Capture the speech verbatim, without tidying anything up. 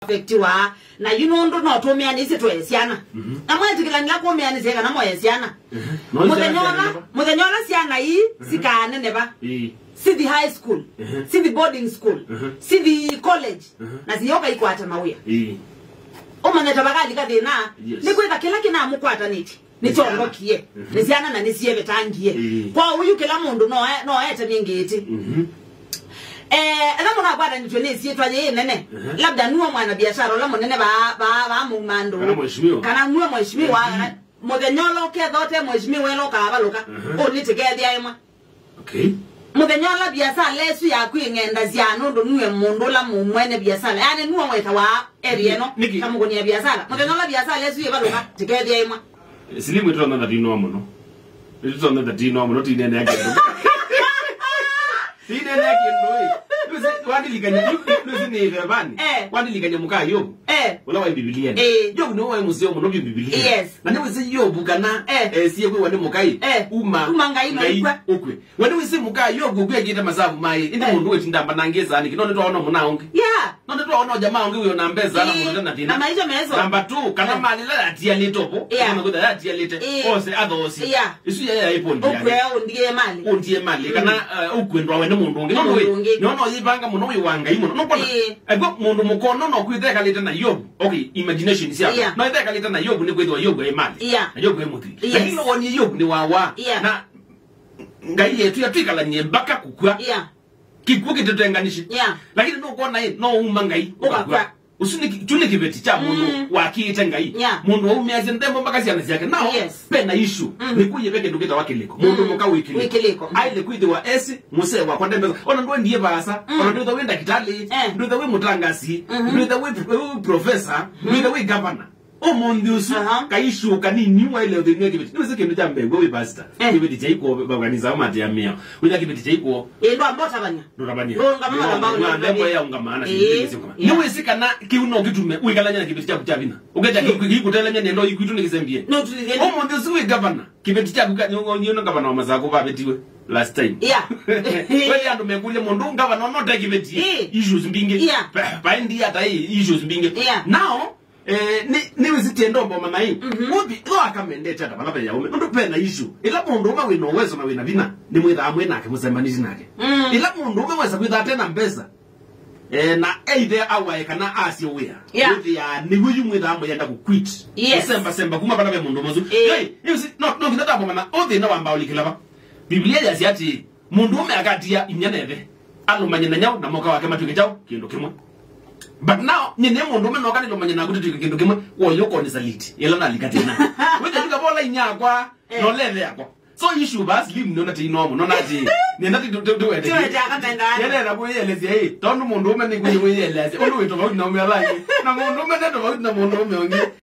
affectiwa. Na yu nũndũ no tũmĩanĩsye tũe syana. Mhm. Na mwetĩkĩlanĩla kũmĩanĩsya kana moe syana. Mhm. No mũthenya syana ũla, neva. Mũthenya ũla syana ii, mhm, sikaneneva. Ii. Sithi high school, mhm, sithi boarding school, mhm, sithi college, mhm, na siyoka ikwata mawĩa. Ii. Ũmanyĩte vakalika thĩna, yes, nĩ kwĩtha kĩla kĩnamũkwatanĩtye nĩkyondokie. Mhm. Nĩ syana na nĩsyevetangie. Ĩĩ. Kwa ũu kĩla mũndũ no e-, no ete nĩ ngĩti. Mhm. Eh, etha mũndũ akwatanĩtwe nĩ syĩtwa yĩĩ nene, mhm, labda nuo mwana biashara ũla mũnene va, va, va mũuma andũ. Kana mheshimiwa. Kana nuo mheshimiwa, M P, kana mũthenya ũla ũketha ũte mheshimiwa ĩla ũkavalũka, mhm, ũnĩtĩkethya ĩmwe. Okay. Mũthenya ũla biasala ĩsu yaku ĩng'endasya nũndũ nuwe mũndũ ũla mũmwene biasala. Yaani nuwe wetawa area ĩno, nĩkĩ? Ta mũkũnia biasala. Mũthenya ũla biasala ĩsu yĩvalũka, tikethia ĩmwe. Silimu ĩtũtonya thatino mũno. Ĩtũtonya thatino mũno, tinene ya kĩndũ. Tinene ya kĩndũ, ĩ. Nũsĩ, wandilikanya, nũsĩ nĩ ĩvevani. Eh. Wandilikanya mũka Yovu. Eh. Ũla wa Bibiliani. Eh. Yovu nĩwe waĩ mũseo mũno vyũ Bibiliani. Yes. Na nĩwĩsĩ Yovu kana, eh, esie kwĩwa nĩ mũkai. Eh. Uma. Uma Ngai, Ngai noikwa. Ũkw'e. We nĩwĩsĩ mũka Yovu ũkwĩkĩte masavu maĩ, ĩndĩ, eh, mũndũ wĩtinda mbanangĩe saanĩki, no nĩtwaona mũna ũngĩ. Yeah. No nĩtwaona jamaa ũngĩ wĩona mbesa na, ĩĩ, mũndũ na thĩna. Na maisha meso. Namba two, kana, eh, mali ĩla yatialĩte ũvo, ĩĩ, kana kwĩtha yatialĩte, ĩĩ, ose athoosi. Yeah. Ĩsu yaya ĩpondi yake. Ũkwea ũndie mali. Ũndie mali, mm, kana, eh, ũkwendwa we nĩ mũndũ ũngĩ. Nĩ mũndũ ũngĩ. Nĩwona ũyĩvanga mũno wĩ wa Ngai mũno. Nũkwona? Ĩĩ. Ego mũndũ mũkono no kwĩtha ekalĩte na Yovu. Okay, imagination syaku. Yeah. No ĩtha ekalĩte na Yovu nĩ kwĩthwa Yovu e mali. Yeah. Na Yovu e mũthwii. Yes. Lakini no wonie Yovu nĩ wawa. Yeah. Na Ngai yetu yatwikalanie mpaka kũkw'a. Yeah. Kĩkw'ũ kĩtũtenganisye. Yeah. Lakini nũkwona ĩ, no uma Ngai ũkakw'a. Ũkakw'a. Ũsu nĩ ki-, kyu nĩ kĩveti kya mũndũ, mm, wakĩĩte Ngai. Yeah. Mũndũ waumĩasya nthembo mpaka syana syake. Nao, yes, pena issue. Mm. Nĩkwĩie ve kĩndũ kĩtawa kĩlĩko. Mũndũ, mm, mũka wĩ kĩlĩko. Wĩ kĩlĩko. Aĩle kwĩthĩwa esi, mũsee wakwa ndembesa. Ona ndwendie vaasa, mm, ona ndwĩtha wĩ ndakĩtalĩ, eh, ndwĩtha wĩ mũtangasi, mm-hmm, ndwĩtha wĩ, wĩ professor, mm-hmm, ndwĩtha wĩ governor. Ũmũnthĩ ũsu, aha, kaishu kanini waĩle ũthĩnĩa kĩveti. Nĩwĩsĩ kĩndũ kya mbee, we wĩ pastor. Eh. Kĩveti kya ikuo, vakanisa amatĩa mĩao. Wĩna kĩveti kya ikuo. Ĩĩ, ndwamba ũtavany'a. Ndũtavany'a. Ndũngama. Nĩwona, madhabaũ, nĩwona, ndũtavany'a. Nthembo ya ũngamaana, eh, syĩndĩ syũngama. Yeah. Nĩwĩsĩ kana kĩu no kĩtume wĩkalany'a na kĩveti kyaku kya vinya. Ũketa, yeah, kĩ-, kĩ-, kĩkũtelemya nendo ikwitũ nĩkĩsembie. No tũthĩthie. Ũmũnthĩ ũsu wĩ governor. Kĩveti kyaku ka-, nĩ, nĩ, nĩ governor wa Masakũ vavetiwe last time. Yeah. Wele andũ mekũlya mũndũ governor no te kĩveti. Eh. Issues mbingĩ. Yeah. Pa-, paendi ata ĩ, issues mbingĩ. Yeah. Now, Eh, nĩ, nĩwĩsĩ tienda ũmboma naĩ. Mhm. Ũthi, no akamendete ata vala ve ya ũme. Nũndũ pena issue. Ĩla mũndũ ũme wĩna ũwezo na wĩna vinya, nĩ mwĩthaa mwĩ nake, mũsembanĩtye nake. Mm. Ĩla mũndũ ũme wesa kwĩthaa tena mbesa, eh, na either awae kana asye wĩa. Yeah. Wĩthĩaa nĩw'o yu mwĩthaa mũyenda kũ quit. Yes. Mũsemba semba kuma vala ve mũndũ ũme ũsu. Eh. Hey, nĩwĩsĩ, no, no nginya tamboma na ũthĩna wamba ũlikĩla va. Biblia yasya atĩ, mũndũũme akatia inyia na ĩthe, alũmanye na nyaũ, na mũka wake matw'ĩke kyaũ? Kĩndũ kĩmwe. But now, nyie nĩ mũndũũme noka nĩlũmanye naku tũtw'ĩke kĩndũ kĩmwe, woyo ũkonĩsa liti, ĩla nalika tena. Wĩthe ndikavola inyia akwa, eh, na ũlethe akwa. So issue bas lim nona ti nomo, nona ati, nenda ti, ti, ti, tiwete. Tiwete akamenda. Yelena kwĩyelesya, eh, tondũ mũndũũme nĩ kwĩyelesya. Ũndũ wĩ tofauti na ũme alangi. Na mũndũũme nĩ tofauti na mũndũũme ũngĩ.